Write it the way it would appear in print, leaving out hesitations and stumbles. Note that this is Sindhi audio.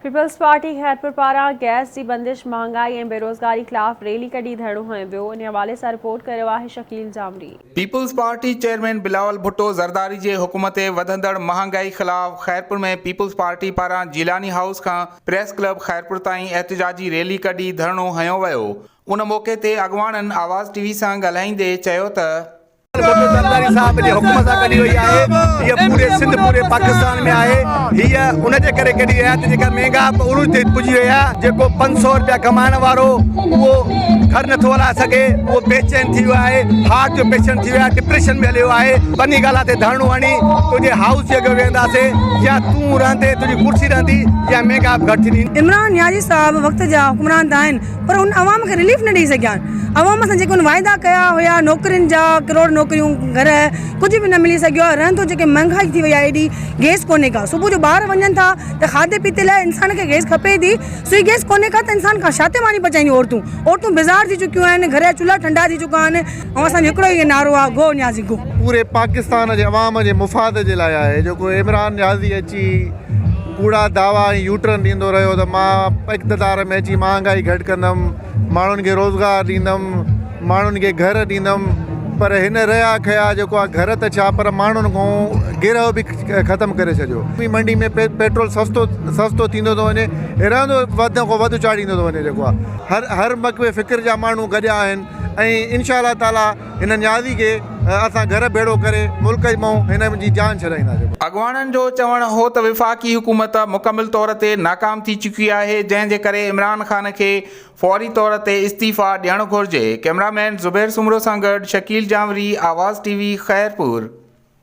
پيپلز پارٽي خيرپور پاران گئس جي بندش، مهانگائي ۽ بيروزگاري خلاف ريلي ڪڍي ڌرڻو هنيو ويو، انهي حوالي سان رپورٽ ڪري رهيو آهي Shakeel Jamri. Peoples party chairman Bilawal Bhutto Zardari جي حڪم تي وڌندڙ مهانگائي خلاف خيرپور ۾ پيپلز پارٽي پاران جيلاني هائوس کان پريس ڪلب خيرپور تائين احتجاجي ريلي ڪڍي ڌرڻو هنيو ويو ان موقعي تي اڳواڻن آواز ٽي وي سان ڳالهائيندي چيو ته ڀٽو زرداري صاحب جي حڪم سان ڪڍي وئي آهي هيء پوري سنڌ پوري پاڪستان ۾ آهي هيء ان جي ڪري ڪڍي وئي آهي ته جيڪا مهنگائپ عروج تي پڄي وئي آهي جيڪو 500 روپيا ڪمائڻ وارو اهو گهر نٿو هلائي سگهي اهو بيچين ٿي ويو آهي هارٽ جو پيشنٽ ٿي ويو آهي ڊپريشن ۾ هليو آهي بني گالا تي ڌرڻو هڻي تنهنجي هائوس جي اڳيان ويهنداسي يا تون رهندي تنهنجي ڪرسي رهندي يا مهنگائپ گهٽ ٿيندي. عمران نيازي صاحب وقت جا حڪمران ته آهن پر هن عوام کي رليف نه ڏئي سگهيا آهن عوام سان جيڪي هن واعدا ڪيا هيا نوڪرين جا ڪروڙ نوڪريون گهر ڪجهه به نه ملي سگهيو آهي رهندو جيڪي مهنگائي ٿي وئي آهي ايڏي گئس ڪونهي ڪا صبح جو ٻار وڃن ٿا ته کاڌي پيتي لاء انسان کي گئس کپي ٿي سوئي گئس ڪونهي ڪا ته انسان کان ڇا تي ماني پچائينديون عورتون عورتون بيزار ٿي چڪيون آهن گهر جا چولها ٺنڊا ٿي چڪا آهن ۽ اسان جو هڪڙو ئي نعرو آهي گو نيازي گو. پوري پاڪستان جي عوام جي مفاد جي لاء آهي جيڪو عمران نيازي اچي ڪوڙا دعويٰ ۽ يوٽرن ڏيندو رهيو ته مان اقتدار ۾ اچي مهانگائي گهٽ ڪندم، ماڻهن کي روزگار ڏيندم، ماڻهن کي گهر ڏيندم پر هن رهيا کيا جيڪو آهي گهر ته ڇا پر ماڻهن کان گرهه به ختم ڪري ڇڏيو. منڊي ۾ پيٽرول سستو سستو ٿيندو ٿو وڃي رهندو وڌ کان وڌ چاڙهيندو ٿو وڃي جيڪو آهي هر هر مڪبي فڪر جا ماڻهو گڏيا آهن ۽ انشاء الله تعاليٰ هن نيازي کي اسان گهر ڀيڙو ڪري ملڪ مئون هن جي جان ڇڏائينداسين. اڳواڻن جو چوڻ هو ته وفاقي حڪومت مڪمل طور تي ناڪام ٿي چڪي آهي جنهن جي ڪري عمران خان کي فوري طور تي استعيفيٰ ڏيڻ گهرجي. ڪئميرا مين زبير سومرو سان گڏ شڪيل جانوري، آواز ٽي وي، خيرپور.